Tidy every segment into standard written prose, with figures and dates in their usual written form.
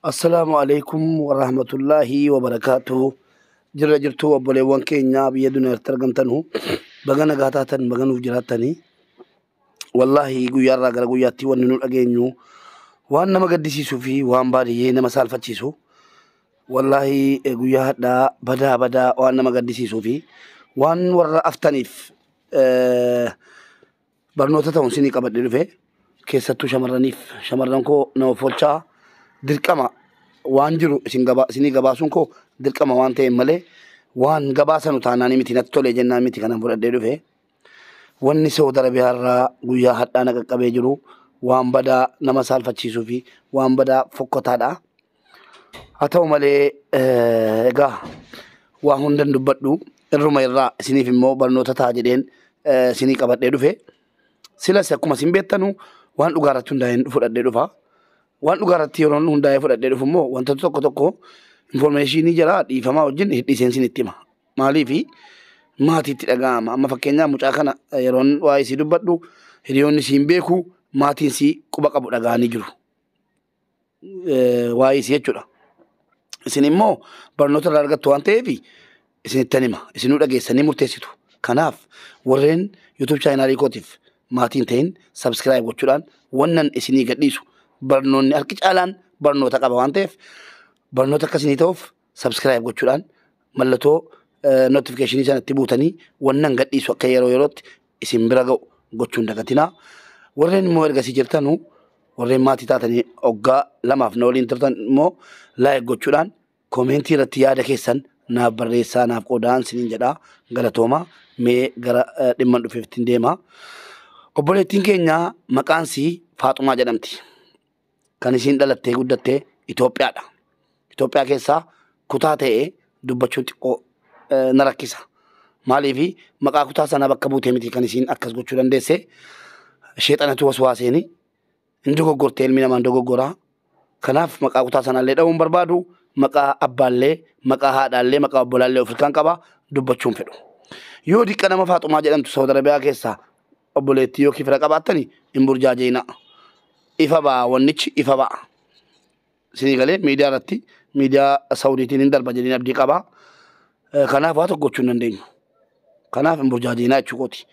Assalaamu alaikum warahmatullaahi wabarakaatuh. Jirra jirtuu obboleewwan keenya biyya duniyaatti argamtanu, baga nagaa taatan, baga nuuf jiraattanii. Wallaahi, guyyaarraa gara guyyaatti wanni nu dhageenyu waan nama gaddisiisuu fi waan baadiyyee nama saalfachiisu. Wallaahi, guyyaa hadhaa badaa badaa waan nama gaddisiisuu fi waan warra aftaniif barnoota ta'uun sinii qabadhe dhufe, keessattuu shamarraniif. Shamarran koo, nama folchaa, dirqama waan jiru isin isinii gabaasuun koo dirqama waan ta'eef malee waan gabaasanu taanaanii miti, natti tole jennaan miti kanan fudhadhee dhufe. Wanni Saudi Arabiyaa irraa guyyaa hadhaa na qaqqabee jiru waan badaa nama saalfachiisuu fi waan badaa fokkotaadha. Haa ta'u malee, egaa waa hundan dubbadhu, irruma irraa isiniif immoo barnoota ta'a jedheen isinii qabadhee dhufe. Silas akkuma isin beektanu waan dhugaa irratti hundaa'een fudhadhee dhufa. Waan dhugaa irratti yeroo hundaa'ee fudhadhee dhufu immoo wantoota tokko tokko information jira dhiifamaa wajjin hidhiseen isinitti hima. Maaliifi maatiitti dhaga'ama. Amma fakkeenyaaf mucaa kana yeroon waa'ee isii dubbadhu hiriyoonni isiin beeku, maatiin isii quba qabu dhaga'anii jiru. Waa'ee isii jechuudha. Isin immoo barnoota irraa argattu waan ta'eef isinittan hima. Isinuu dhageessanii murteessitu. Kanaaf warreen YouTube channelii kootiif maatiin ta'in subscribe gochuudhaan wannan isinii gadhiisu barnoonni harki caalaan barnoota qaba waan ta'eef, barnoota akkasinii ta'uuf subscribe gochuudhaan mallattoo notificationii sanatti buutanii wannan gadhiisu akka yeroo yerootti isin bira ga'u gochuun dagatinaa. Warreen immoo ergasii jirtanu, warreen maatii taatanii hoggaa 2f na waliin turtan immoo like gochuudhaan commentii irratti yaada keessan naaf barreessaa, naaf qoodaan siniin jedhaa. Galatooma. Mee gara dhimma dhufeeftiin deema. Obboleettiin keenya maqaan isii Faaxumaa jedhamti. Kan isiin dhalattee guddattee Itoophiyaadha. Itoophiyaa keessaa kutaa ta'ee dubbachuun xiqqoo na rakkisa. Maaliifi maqaa kutaa sanaa bakka buutee miti kan isiin akkas gochuu dandeesse. Sheexanatu waswaaseeni hin dogoggortee, ilmi namaa hin dogoggoraa. Kanaaf maqaa kutaa sanaallee dha'uun barbaadu, maqaa abbaallee, maqaa haadhaallee, maqaa obbolaallee of hirkaan qaba, dubbachuun fedhu. Yoo diqqa nama Faaxumaa jedhamtu Saudi Arabiyaa keessaa obboleettii yookiin fira qabaattani hin burjaajeenaa. Ifa ba'a, wannichi ifa ba'a. Isinii galee, miidiyaa irratti, miidiyaa Saudiitiin hin darba jedheen abdii qaba. Kanaaf waa tokko gochuu hin dandeenyu. Kanaaf hin burjaajeenaa jechuu kooti.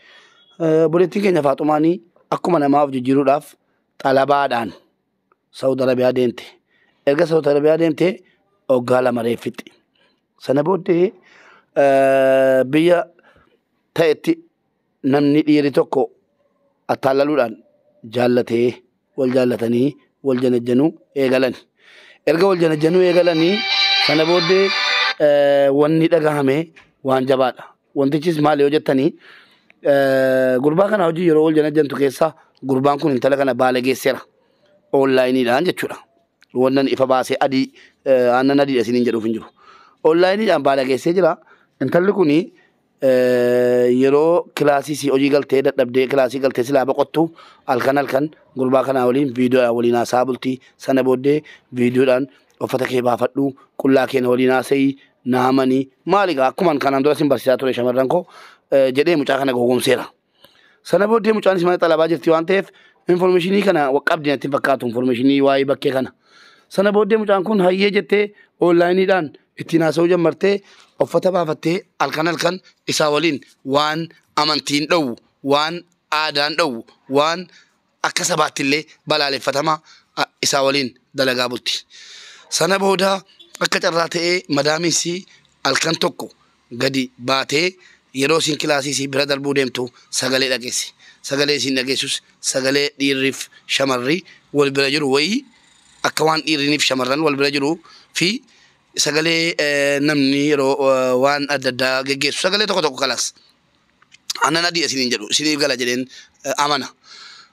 Obboleettiin keenya Faaxumaanii akkuma namaa of jijjiiruudhaaf xalabaadhaan Saudi Arabiyaa deemte. Erga Saudi Arabiyaa deemte waggaa 2 reeffixxe. Sana booddee biyya ta'etti namni dhiirri tokko attaallaluudhaan jaallatee, wal jaallatanii wal janajjanuu eegalan. Erga wal janajjanuu eegalanii sana booddee wanni dhagahame waan jabaadha. Wantichis maali yoo jettanii, gurbaa kana hojii yeroo wal janajjantu keessa gurbaan kun intala kana baala geesseera. Onlineiidhaan jechuudha. Wannan ifa baasee adii aannan adiidha isiniin jedhuuf hin jiru. Onlineiidhaan baala geessee jira. Intalli kuni yeroo kilaasii si hojii galtee dadhabdee kilaasii galtee silaa boqottu halkan halkan gurbaa kanaa waliin viidiyoodhaan waliin haasaa bultii. Sana booddee viidiyoodhaan uffata kee baafadhu, qullaa kee na waliin haasa'ii, naamanii maali gaa akkuma kanaan dura sin barsiisaa ture shamarran koo jedhee mucaa kana gowwoomseera. Sana booddee mucaanis mana xalabaa jirti waan ta'eef informationii kana qabdi natti hin fakkaatu, informationii waa'ee bakkee kana. Sana booddee mucaan kun hayyee jettee onlineiidhaan ittiin haasa'uu jammartee, uffata baafattee halkan halkan isaa waliin waan amantiin dhowwu, waan aadaan dhowwu, waan akka sabaatti illee balaaleffatamaa isaa waliin dalagaa bulti. Sana booda akka carraa ta'ee madaamiinsi halkan tokko gadi baatee yeroo isiin kilaasii isii bira darbuu deemtu sagalee dhageesse. Sagalee isiin dhageessus sagalee dhiirriif shamarri wal bira jiru wayii, akka waan dhiirriif shamarran wal bira jiru fi sagalee namni yeroo waan adda addaa geggeessu sagalee tokko tokko kalaas. Aannan adii isiniin jedhu isiniif gala jedheen amana.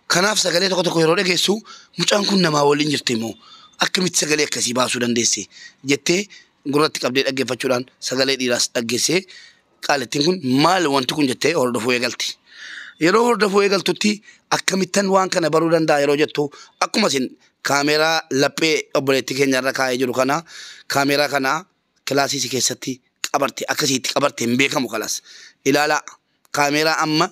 Kanaaf sagalee tokko tokko yeroo dhageessu mucaan kun namaa waliin jirti immoo akkamitti sagalee akkasii baasuu dandeesse jettee gurratti qabdee dhaggeeffachuudhaan sagalee dhiiraas dhaggeessee, qaalittiin kun maal wanti kun jettee hordofuu eegalti. Yeroo hordofuu eegaltutti akkamittan waan kana baruu danda'a yeroo jettu, akkuma isin kaameeraa laphee obboleettii keenya irra kaa'ee jiru kana, kaameeraa kana kilaasii isii keessatti qabarte, akkasiitti qabarte hin beekamu kalas. Ilaalaa, kaameeraa amma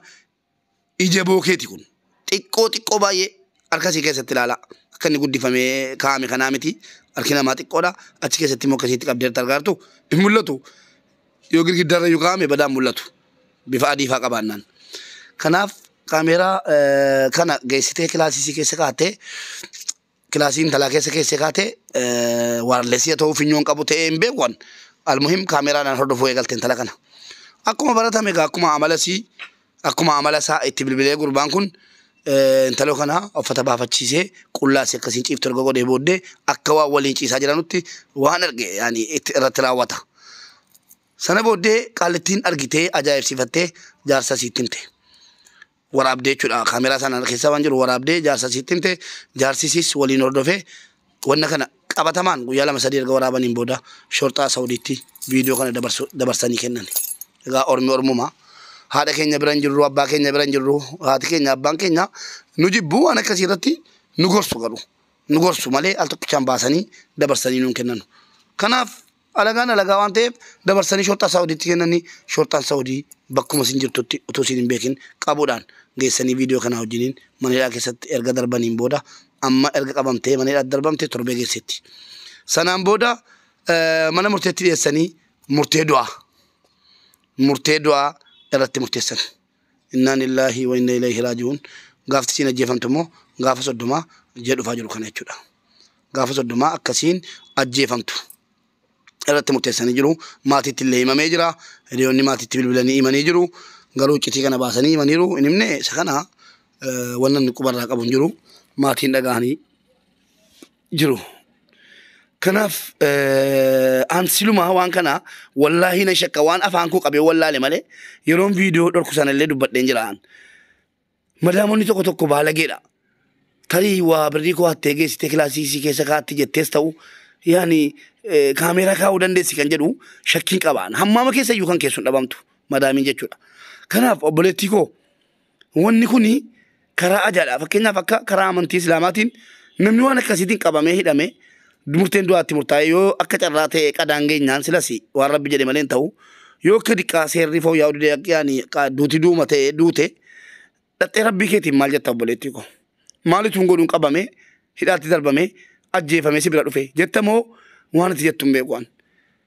ija bookeeti kun xiqqoo xiqqoo baay'ee harka isii keessatti ilaalaa. Akka inni guddifamee kaa'ame kanaa miti. Harki namaa xiqqoodha. Achi keessatti immoo akkasitti qabdee argaartu hin mul'atu. Yoo girgiddaarra yoo kaa'ame badaan mul'atu. Bifa adii faa qabaannaan. Kanaaf kaameeraa kana geessitee kilaasii isii keessa kaa'attee, kilaasii intalaa keessa keessee kaatee, wirelessii haa ta'uu finyoon qabu ta'ee hin beeku an. Almuhim kaameeraadhaan hordofuu eegalte intala kana. Akkuma baratame egaa akkuma amala isii, akkuma amala isaa itti bilbilee gurbaan kun intaloo kana uffata baafachiisee qullaa isii akkasiin ciiftu erga godhee booddee akka waan waliin ciisaa jiranutti waan arge yaani itti irratti raawwata. Sana booddee qaallittiin argitee ajaa'ibsiifattee jaarsa isiitti himte. Waraabdee jechuudha. Kaameeraa sana keessa waan jiru waraabdee jaarsa isiitti himte. Jaarsi isiis waliin hordofee wanna kana qabatamaan guyyaa lama sadii erga waraabaniin booda shorxaa Saudiitti viidiyoo kana dabarsanii kennan. Egaa ormi ormuma. Haadha keenya bira hin jirru, abbaa keenya bira hin jirru, haati keenya abbaan keenya nu jibbu, waan akkasii irratti nu gorsu garuu. Nu gorsu malee al tokkichaan baasanii dabarsanii nuun kennanu. Kanaaf alagaan alagaa waan ta'eef dabarsanii shorxaa Saawudiitti kennanii, shorxaan Saawudii bakkuma isin jirtutti utuu isin hin beekin qabuudhaan geessanii viidiyoo kanaa wajjiniin mana hidhaa keessatti erga darbaniin booda amma erga qabamtee mana hidhaatti darbamte torbee geessetti. Sanaan booda mana murteetti dhiyeessanii murtee du'aa irratti murteessan. Innaa lillaahi wa inna ilayhi raaji'uun. Gaafti isiin ajjeefamtu immoo gaafa 30 ji'a dhufaa jiru kana jechuudha. Gaafa 30 akkasiin ajjeefamtu irratti murteessanii jiru. Maatiitti illee himamee jira. Hiriyoonni maatiitti bilbilanii himanii jiru. Garuu iccitii kana baasanii himaniiru. Hin himne isa kana wannan inni qubarraa qabu hin jiru. Maatiin dhagahanii jiru. Kanaaf an silumaa waan kana wallaahi na shakka, waan afaan koo qabee wallaale malee yeroon viidiyoo dhorku sana illee dubbadheen jira. Madaamonni tokko tokko baalageedha. Tarii waa birrii koo hattee geessitee kilaasii isii keessa kaatti jettees ta'u yaani kaameeraa kaa'uu dandeessi kan jedhu shakkiin qabaan. Hammaama keessa iyyuu kan keessuun dhabamtu madaamiin jechuudha. Kanaaf obboleettii koo, wanni kuni karaa ajaadha. Fakkeenyaaf akka karaa amantii Islaamaatiin namni waan akkasiitiin qabamee hidhamee murteen du'aatti murtaa'e yoo akka carraa ta'e qadaan geenyaan silas waan rabbi jedhe malee hin ta'u. Yoo akka diqqaa seerri fooyya'uu didee yaani duuti duuma ta'e duute dhaxxee rabbii keetiin maal jetta, obboleettii koo? Maalitu hin godhuun qabamee hidhaatti darbamee ajjeefamee si bira dhufe jetta moo waan ati jettu hin beeku an.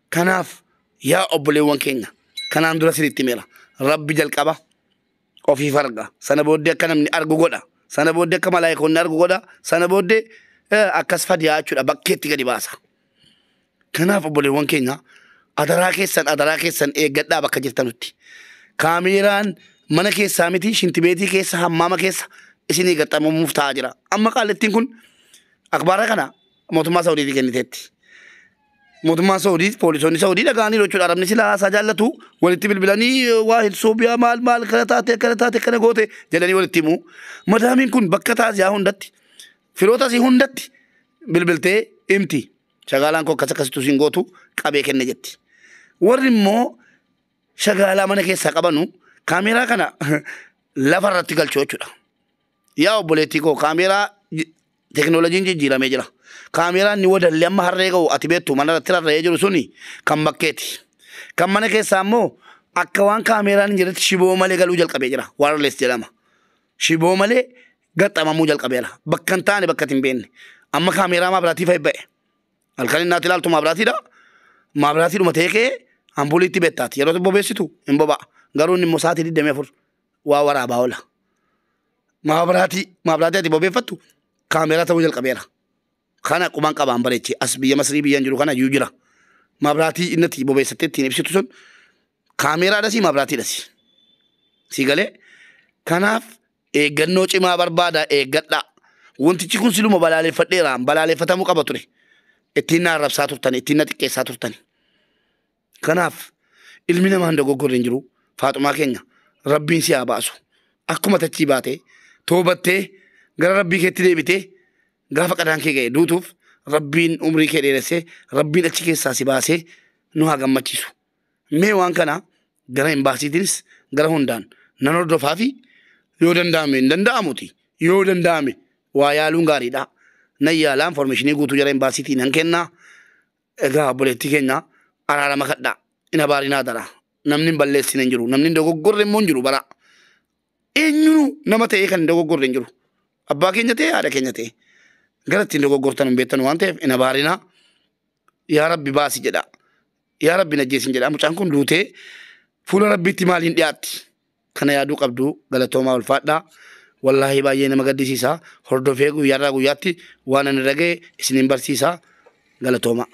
Kanaaf yaa obboleewwan keenya, kanaan dura sinitti himeera. Rabbi jalqaba ofiif arga. Sana booddee akka namni argu godha. Sana booddee akka malaayikoonni argu godha. Sana booddee akkas fadiyaa jechuudha bakkeetti gadi baasa. Kanaaf obboleewwan keenya, adaraa keessan, adaraa keessan eeggadhaa bakka jirtanutti. Kaameeraan mana keessaa miti, shintibeetii keessa, hammaama keessa isinii gaxxamamuuf ta'aa jira. Amma qaallittiin kun akbaara kana mootummaa Saawudiitii kenniteetti. Mootummaan Saawudii, poolisoonni Saawudii dhaga'anii jechuudha. Arabni silaa haasaa jaallatu, walitti bilbilanii waa Sobiyaa maal maal kana taate, kana taate, kana goote jedhanii walitti himu. Madaamiin kun bakka taasisaa hundatti, firoota isii hundatti bilbiltee himti. Shagaalaan koo akkas akkasitu siin gootu qabee kenne jetti. Warri immoo shagaalaa mana keessaa qabanu kaameeraa kana lafa irratti galchu jechuudha. Yaa obboleettii koo, kaameeraa teekinooloojiin jijjiiramee jira. Kaameeraan ni wadallee amma harree ga'u ati beektu mana irratti rarra'ee jiru suni kan bakkeeti. Kan mana keessaa immoo akka waan kaameeraan hin jirretti shiboo malee galuu jalqabee jira. Wireless jedhama. Shiboo malee gaxxamamuu jalqabeera. Bakka hin taane, bakka hin beekne. Amma kaameeraa maabiraatii fa'i ba'e. Halkan inni ati ilaaltu maabiraatiidha. Maabiraatiidhuma ta'ee ka'ee ampuuliitti beektaati. Yeroo bobeessitu hin boba'a. Garuu inni immoo sa'aatii 24 waa waraabaa oola. Maabiraatii ati bobeeffattu kaameeraa ta'uu jalqabeera. Kana quban qabaan bareeche, as biyya Masrii biyyan jiru kana iyyuu jira. Maabiraatii inni ati bobeessattee ittiin ibsitu sun kaameeraadhasi, maabiraatiidhasi. Si galee? Kanaaf eeggannoo cimaa barbaada, eeggadhaa. Wantichi kun siluma balaaleffadheera, balaaleffatamuu qaba ture. Ittiin na arrabsaa turtani, ittiin na xiqqeessaa turtani. Kanaaf ilmi namaa hin dogoggorre hin jiru. Faaxumaa keenya, rabbiin si haa baasu. Akkuma tachii baatee toobattee gara rabbii keetti deebitee gaafa qadaan kee ga'e duutuuf rabbiin umrii kee dheeressee rabbiin achi keessaa si baasee nu haa gammachiisu. Mee waan kana gara imbaasiitiinis gara hundaan nan hordofaa fi yoo danda'ame, hin danda'amuti, yoo danda'ame waa yaaluun gaariidha. Nan yaalaa, informationii guutuu jara imbaasiitii nan kennaa. Egaa obboleettii keenya, araarama kadhaa. Hin abaarinaa dara. Namni hin balleessine hin jiru. Namni hin dogoggorre immoo hin jiru bara. Eenyuu nama ta'ee kan hin dogoggorre hin jiru. Abbaa keenya ta'e, haadha keenya ta'e. Gara ittiin dogoggortan hin beektan waan ta'eef hin abaarinaa. Yaa Rabbi baasi jedha. Yaa Rabbi na ajjeesin jedha. Mucaan kun duutee fuula Rabbiitti maaliin dhiyaatti? Kana yaaduu qabdu galatoomaa ulfaadhaa. Wallaahi baay'ee nama gaddisiisa. Hordofee guyyaarraa guyyaatti waan ani irra ga'e isiniin barsiisa. Galatoomaa.